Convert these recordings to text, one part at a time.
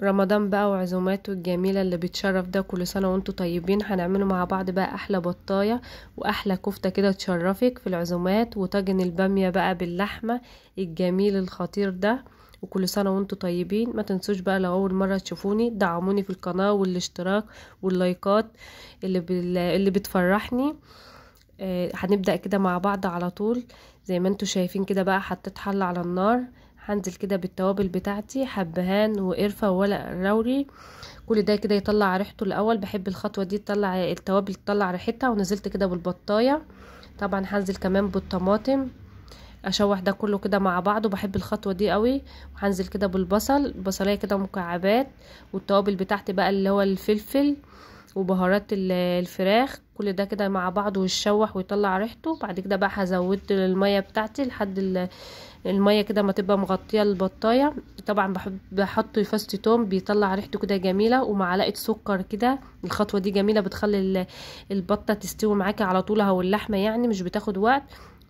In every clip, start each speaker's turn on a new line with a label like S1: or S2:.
S1: رمضان بقى وعزوماته الجميلة اللي بتشرف ده. كل سنة وانتم طيبين. هنعمله مع بعض بقى احلى بطاية واحلى كفتة كده تشرفك في العزومات، وطاجن البامية بقى باللحمة الجميل الخطير ده. وكل سنة وانتم طيبين. ما تنسوش بقى لو اول مرة تشوفوني دعموني في القناة والاشتراك واللايكات اللي بتفرحني. هنبدأ كده مع بعض على طول. زي ما انتم شايفين كده بقى حطيت حلة على النار، هنزل كده بالتوابل بتاعتي، حبهان وقرفة وورق لوري، كل ده كده يطلع ريحته الاول. بحب الخطوة دي تطلع التوابل تطلع ريحتها. ونزلت كده بالبطاية، طبعا هنزل كمان بالطماطم، اشوح ده كله كده مع بعضه. بحب الخطوة دي قوي. وهنزل كده بالبصل، بصلايه كده مكعبات، والتوابل بتاعتي بقى اللي هو الفلفل وبهارات الفراخ، كل ده كده مع بعضه ويتشوح ويطلع ريحته. بعد كده بقى هزود المية بتاعتي لحد المية كده ما تبقى مغطيه البطايه. طبعا بحب بحط فص توم بيطلع ريحته كده جميلة، ومعلقة سكر كده. الخطوة دي جميلة بتخلي البطة تستوي معاكي على طول، او اللحمة يعني مش بتاخد وقت.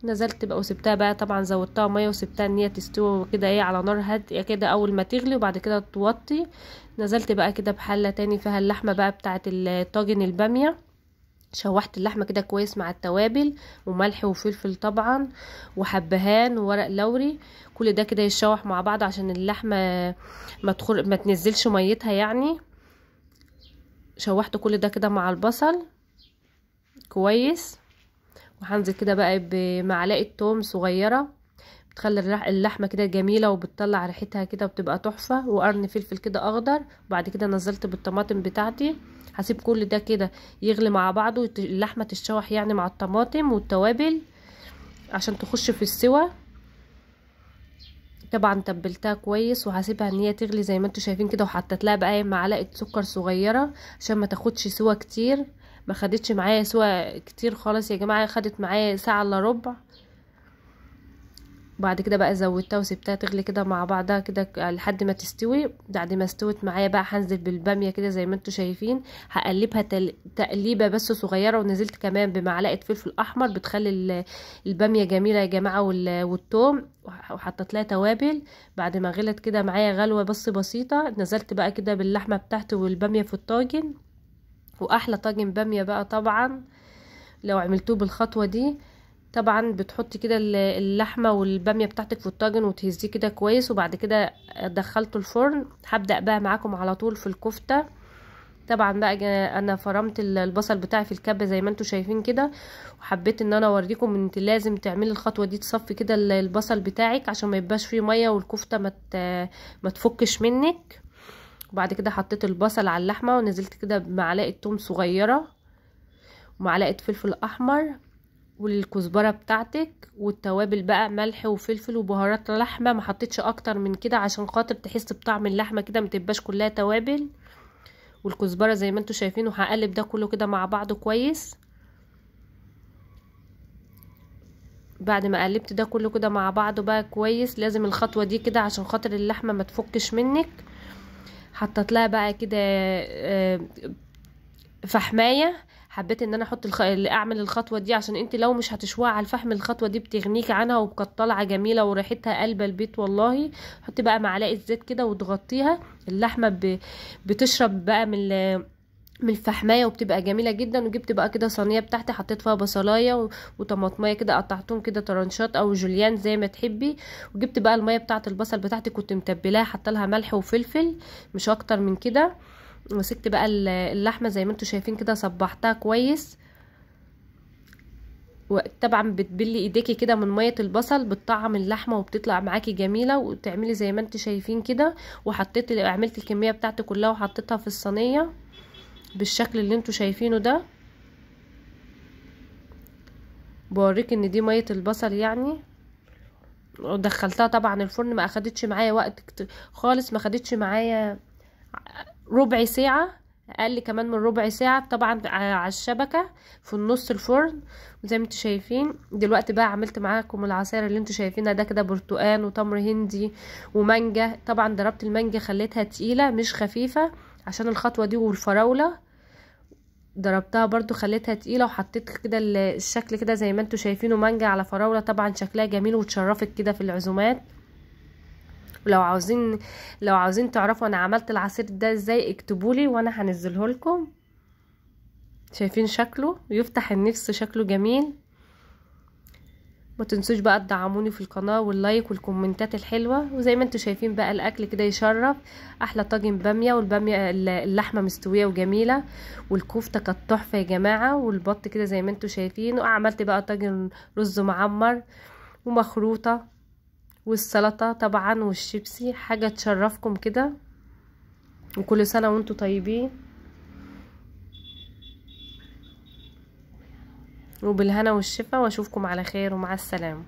S1: نزلت بقى وسبتها بقى، طبعا زودتها مية وسبتها ان هي تستوي كده ايه على نار هادية كده اول ما تغلي، وبعد كده توطي. نزلت بقى كده بحله تاني فيها اللحمة بقى بتاعه الطاجن الباميه. شوحت اللحمة كده كويس مع التوابل وملح وفلفل طبعا وحبهان وورق لوري، كل ده كده يتشوح مع بعض عشان اللحمة ما تنزلش ميتها يعني. شوحت كل ده كده مع البصل كويس. وهنزل كده بقى بمعلقه توم صغيرة، بتخلي اللحمة كده جميلة وبتطلع ريحتها كده وبتبقى تحفة. وقرن فلفل كده اخضر. وبعد كده نزلت بالطماطم بتاعتي. هسيب كل ده كده يغلي مع بعضه، اللحمة تتشوح يعني مع الطماطم والتوابل عشان تخش في السوا. طبعا تبلتها كويس وهسيبها ان هي تغلي زي ما انتم شايفين كده. وحطيت لها بقى معلقه سكر صغيرة عشان ما تاخدش سوا كتير. ما خدتش معايا سوا كتير خالص يا جماعة، خدت معايا ساعة الا ربع. بعد كده بقى زودتها وسبتها تغلي كده مع بعضها كده لحد ما تستوي. بعد ما استوت معايا بقى هنزل بالباميه كده زي ما انتم شايفين. هقلبها تقليبه بس صغيرة. ونزلت كمان بمعلقه فلفل احمر بتخلي الباميه جميلة يا جماعة، والثوم، وحطيت لها توابل. بعد ما غلت كده معايا غلوه بس بسيطة، نزلت بقى كده باللحمه بتاعتي والباميه في الطاجن. واحلى طاجن باميه بقى طبعا لو عملتوه بالخطوه دي. طبعا بتحطي كده اللحمة والباميه بتاعتك في الطاجن وتهزيه كده كويس. وبعد كده دخلته الفرن. هبدا بقى معاكم على طول في الكفتة. طبعا بقى انا فرمت البصل بتاعي في الكبه زي ما انتم شايفين كده، وحبيت ان انا اوريكم ان انت لازم تعملي الخطوة دي، تصفي كده البصل بتاعك عشان ما يبقاش فيه مية والكفته ما تفكش منك. وبعد كده حطيت البصل على اللحمة ونزلت كده بمعلقه توم صغيرة ومعلقة فلفل احمر والكزبره بتاعتك والتوابل بقى ملح وفلفل وبهارات لحمه. ما حطيتش اكتر من كده عشان خاطر تحس بطعم اللحمة كده، ما تبقاش كلها توابل. والكزبره زي ما انتم شايفين. وهقلب ده كله كده مع بعضه كويس. بعد ما قلبت ده كله كده مع بعضه بقى كويس، لازم الخطوة دي كده عشان خاطر اللحمة ما تفكش منك. حطيت لها بقى كده فحمايه. حبيت ان انا احط اعمل الخطوة دي عشان انت لو مش هتشوها على الفحم الخطوة دي بتغنيك عنها، وبتطلع جميلة وريحتها قلب البيت والله. حطي بقى معلقه زيت كده وتغطيها، اللحمة بتشرب بقى من الفحمايه وبتبقى جميلة جدا. وجبت بقى كده صينية بتاعتي حطيت فيها بصلايه وطماطميه كده، قطعتهم كده طرنشات او جوليان زي ما تحبي. وجبت بقى المية بتاعه البصل بتاعتي كنت متبلاها، حاطه لها ملح وفلفل مش اكتر من كده. مسكت بقى اللحمة زي ما انتم شايفين كده، صبحتها كويس. وطبعا بتبلي ايديكي كده من مية البصل، بتطعم اللحمة وبتطلع معاكي جميلة. وتعملي زي ما انتم شايفين كده. وحطيت عملت الكمية بتاعتي كلها وحطيتها في الصينية بالشكل اللي انتم شايفينه ده. بوريك ان دي مية البصل يعني. ودخلتها طبعا الفرن، ما اخدتش معايا وقت خالص، ما خدتش معايا ربع ساعة، اقل كمان من ربع ساعة طبعا على الشبكة في النص الفرن. وزي ما انتم شايفين دلوقتي بقى عملت معاكم العصير اللي انتم شايفينها ده كده، برتقان وتمر هندي ومانجا. طبعا ضربت المانجا خليتها تقيلة مش خفيفة عشان الخطوة دي، والفراوله ضربتها برضو خليتها تقيلة. وحطيت كده الشكل كده زي ما انتم شايفينه، مانجا على فراوله، طبعا شكلها جميل وتشرفك كده في العزومات. ولو عاوزين لو عاوزين تعرفوا انا عملت العصير ده ازاي اكتبولي وانا هنزله لكم. شايفين شكله يفتح النفس، شكله جميل. ما تنسوش بقى تدعموني في القناة وال like والكومنتات الحلوة. وزي ما انتوا شايفين بقى الاكل كده يشرف، احلى طاجن بامية، والبامية اللحمة مستوية وجميلة، والكفتة كانت تحفة يا جماعة، والبط كده زي ما انتوا شايفين. وعملت بقى طاجن رز معمر ومخروطة والسلطة طبعا والشيبسي، حاجة تشرفكم كده. وكل سنة وانتوا طيبين وبالهنا والشفا، واشوفكم على خير ومع السلامة.